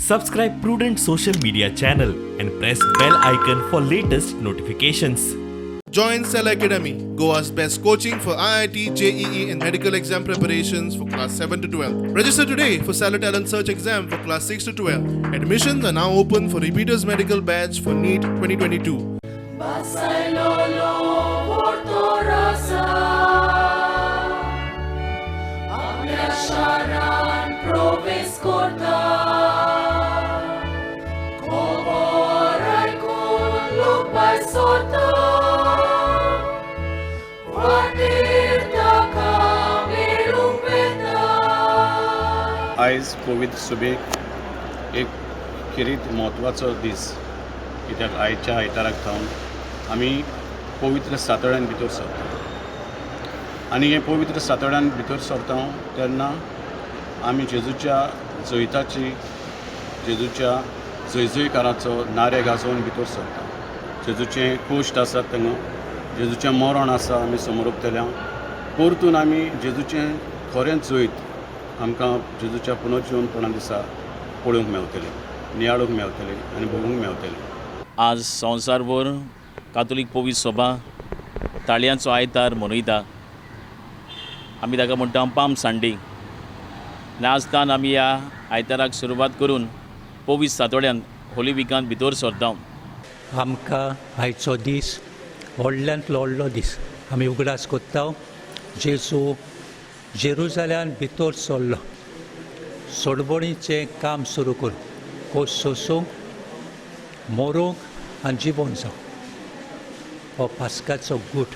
Subscribe Prudent social media channel and press bell icon for latest notifications. Join Cell Academy, Goa's best coaching for IIT, JEE, and medical exam preparations for class 7 to 12. Register today for Cellar Talent Search exam for class 6 to 12. Admissions are now open for repeaters medical batch for NEET 2022. Basaylolo Portorasa आपल्या शारान प्रवेश करता खबर आयकून लोक भायर सरता वाटेर ताका मेळूंक वेता. आयज पवित्र सुबेक एक खेरीत म्हत्वाचो दीस, कित्याक आयच्या आयताराक सावन आमी पवित्र सातोळ्यान भितर सरता आनी हे पवित्र सातोळ्यान भितर सरता तेन्ना आमी जेजूच्या जैताची, जेजूच्या जयजयकाराचो नारे गाजोवन भितर सरता. जेजूचें कोश्ट आसा थंगा, जेजूचें मरण आसा, आमी समोर परतून आमी जेजूचें खरें जैत आमकां जेजूच्या पुनर्जिवनपणा दिसा पळोवंक मेवतलें, नियाळूंक मेवतलें आनी भोगूंक मेवतलें. आज संवसारभर कातोलीक पवित्र सभा ताळयांचो आयतार मनयता. आमी ताका म्हणटा पाम संडे आनी आज आमी ह्या आयताराक सुरवात करून पवित्र सातोड्यान, होली विकांत भितर सरता. आमकां आयचो दीस व्हडल्यांतलो व्हडलो दीस. आमी उगडास कोत्ता, जेजू जेरुजाल्यान भितर सरलो सोडवणीचें काम सुरू करून, कोस सोसूंक, मरूंक आनी जिवोन जावंक. हो पास्काचो गूट.